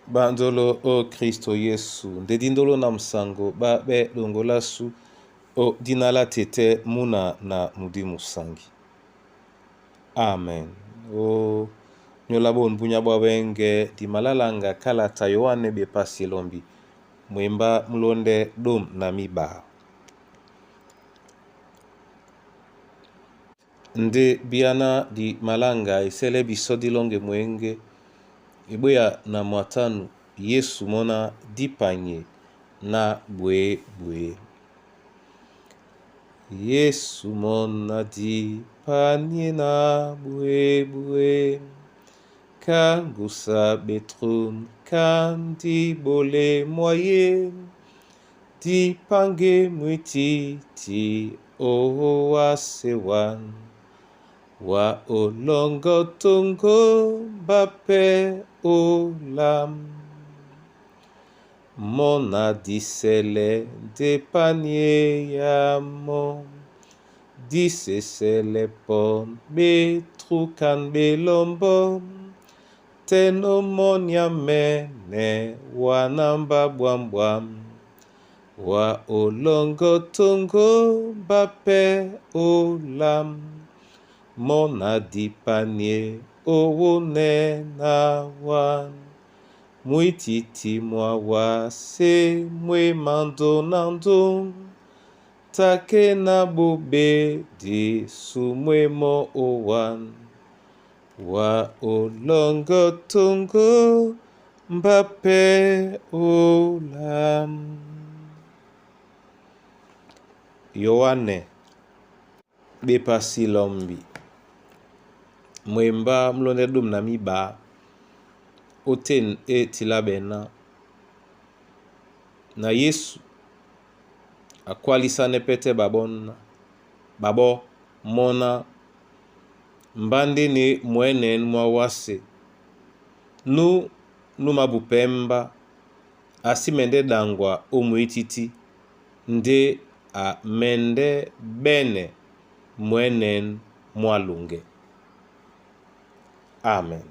Bandolo o Kristo Yesu nde dindolo na musango ba be longolasu o dina la tete muna na mudi musangi. Amen. O nyola bon bunya bwa wenge di malalanga kalata Yoane bepasi lombi mwemba mulonde dom na miba. Nde biana di malanga esele biso dilonge mwenge eboya na mwatanu Yesu mona dipanye na bwe bwe. Yesu mona dipanye na bwe bwe. Kangusa betrun kandi bole moye dipange mwititi owasewan wa olongo tongo bape olam mona disele de panier ya mo disesele pon betrukan belombo tenomonia mene wanamba bwambwam wa olongo tongo bape olam mona dipanie owone na wan mwititi mwa wase mwe mando nando take na bobe di sumwe mo owan wa olongo tongo mbape olam. Yohane bepasi lombi mwemba mulonde dum na miba oten e tilabena na Yesu akwalisane pete babona babo mona mbande ne mwenen mwa wase nu numabupemba asimende dangwa omuititi nde amende bene mwenen mwalunge. Amen.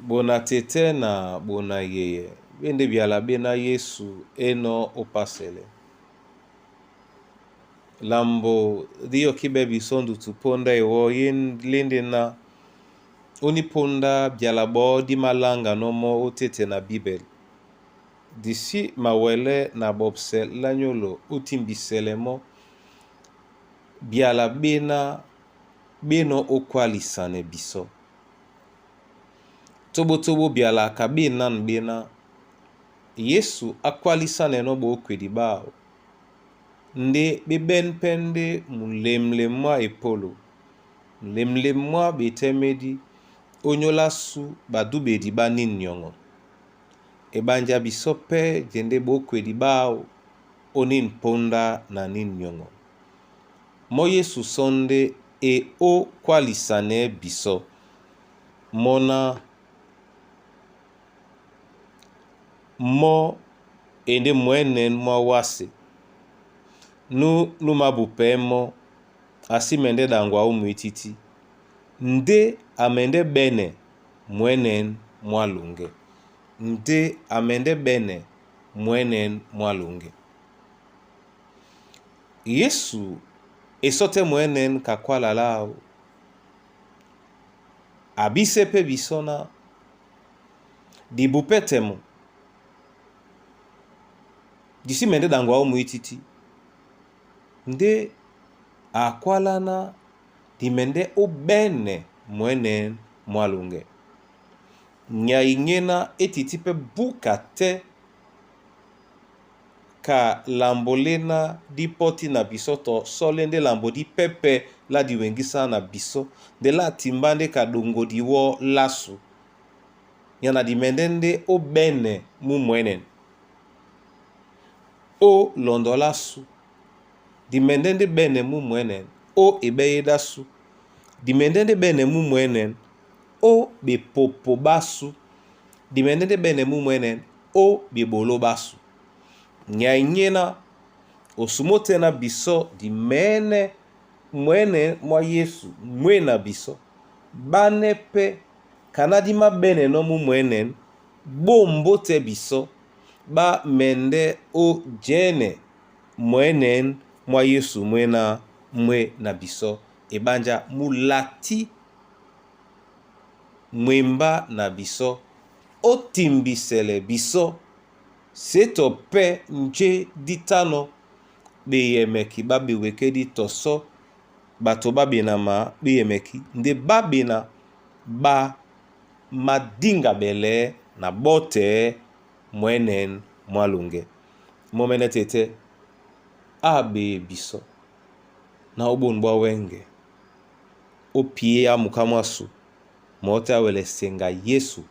Bona tete na bona yeye bende biala bena Yesu eno opasele. Lambo dio kibe bisondu tuponda ewo lende na oniponda biala bo di malanga nomo otete na Bible. Disi mawele na bobse lanyolo otimbisele mo biala bena beno okwalisane biso. Tobotobo biala ka benan bena Yesu akwalisane no bokwedi bao. Nde beben pende mulemle mwa epolo. Lemle mwa betemedi onyola su badubedi ba ninyongo. Ebanja biso pe jende bokwedi bao onin ponda na ninyongo. Mo Yesu sonde e o kwalisane biso. Mona mo ende mwenen mwa wase. Nu numabupe mo asimende dangwa omuititi. Nde amende bene mwenen mwalunge. Nde amende bene mwenen mwalunge. Yesu esote mwenen kakwala lao. Abise pe bisona dibupetemo. Disi mende dangwa omuititi. Nde akwalana dimende obene mwenen mwalunge. Nyaingena etiti pe buka te ka lambo lena dipoti na biso to sole nde lambo di pepe la diwengisa na biso nde la timba nde kadongo diwo lasu. Yana dimende nde obene mu mwenen. O londola su. Dimende nde bene mu mwenen. O ebeyeda su. Dimende nde bene mu mwenen. O bepopo basu. Dimende nde bene mu mwenen. O bebolo basu. Nyaingena osumote na biso dimene mwene mwa Yesu mwe na biso. Bane pe Kana di mábɛ́nɛnɔ́ mú mwɛ̌nɛn, bô mbótɛ́ bisɔ́ ɓá mɛndɛ́ ó jɛ́nɛ mwɛ̌nɛn mwá Yésu mwé náh mwé na bisɔ́ eɓánjá mulatí mwembá na bisɔ́ ó timbisɛlɛ bisɔ́ sé tɔ pɛ́ njé dí tánɔ̄ ɓeyɛmɛki ɓá ɓewekedi tɔ sɔ́ ɓato ɓá ɓena maa ɓé yɛmɛki ndé ɓá ɓena ɓá madíŋgabɛlɛɛ́ na ɓɔ́tɛɛ́ mwɛ̌nɛn mwá loŋgɛ. Mɔ́mɛ́nɛ́ tetɛ́ á ɓeye bisɔ́ na ó ɓôn ɓwá wɛ́ŋgɛ ó piyéyá muká mwásû mɔ́ tɛ́ á wɛlɛ seŋga Yesu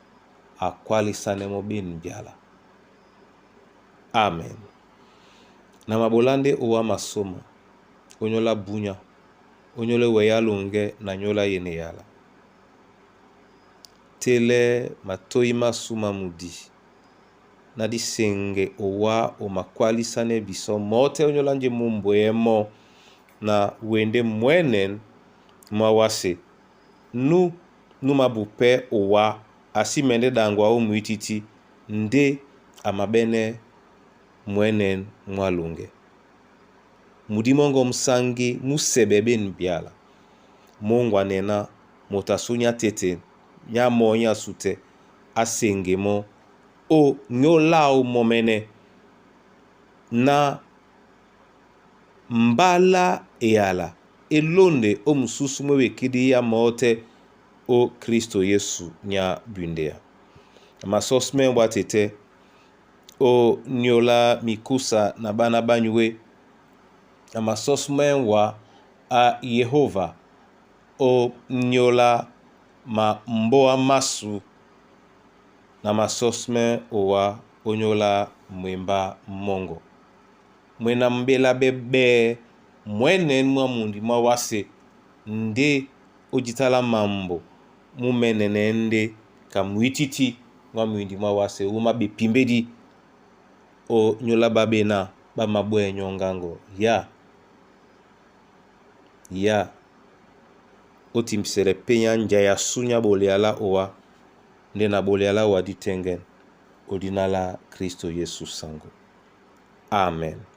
akwálísánɛ́ mɔ́ ɓên byala. Amen. Na maɓolá ndé owá masóma, ónyólá bunya, ónyólá ewɛyá loŋgɛ́ na nyóla yeneyala. Télɛ́ matóí másû má mudi ná dí seŋgɛ owá o makwálísánɛ́ bisɔ́ mɔ́ tɛ́ ónyólá njé mú mbwɛ̌ mɔ́ na wendé mwɛ́nɛn mwá wásē nú nú mabupɛ́ owá a sí mɛndɛ́ ɗaŋgwa ó mwítítí ndé a maɓɛ́nɛ́ mwɛ̌nɛn mwá loŋgɛ. Mudí mɔ́ŋgɔ̄ msáŋgé mú sɛɓɛ ɓên byala. Mɔ́ŋgwanɛ ná moto a sú nyá tete nyá mɔ́ nyá sú tɛ́ á seŋgɛ mɔ́ ó nyóla áō mɔ́mɛ́nɛ́ ná mbálá eyala é lónde ó musúsú mwé wekídíyá mɔ́ tɛ́ ó Kristo Yesu nyá bwindea. Na masɔ́smɛ́ wá tetɛ́ ó nyóla mikúsa na ɓána ɓá nyué. Na masɔ́smɛ́ wá á Yehova ó nyóla mambóa másu. Na masɔ́smɛ́ owá ó nyóla mwembá mɔ́ŋgɔ. Mwé ná mbélá ɓɛ́ ɓɛ́ mwɛ̌nɛn mwá mundi mwá wásē ndé ó jítálá mambo mú mɛ́nɛnɛ́ ndé ka mwítítí mwá mwindi mwá wásē wú má ɓepimbédí ó nyóla ɓá ɓená ɓá mabwɛ́ nyɔ́ ŋgáŋgɔ yá yá ó timbisɛlɛ pényá njaya sú nyá ɓolealá owá ndé na ɓolealá owa dí tɛ́ŋgɛn ó dína lá Kristo Yesu saŋgó. Amen.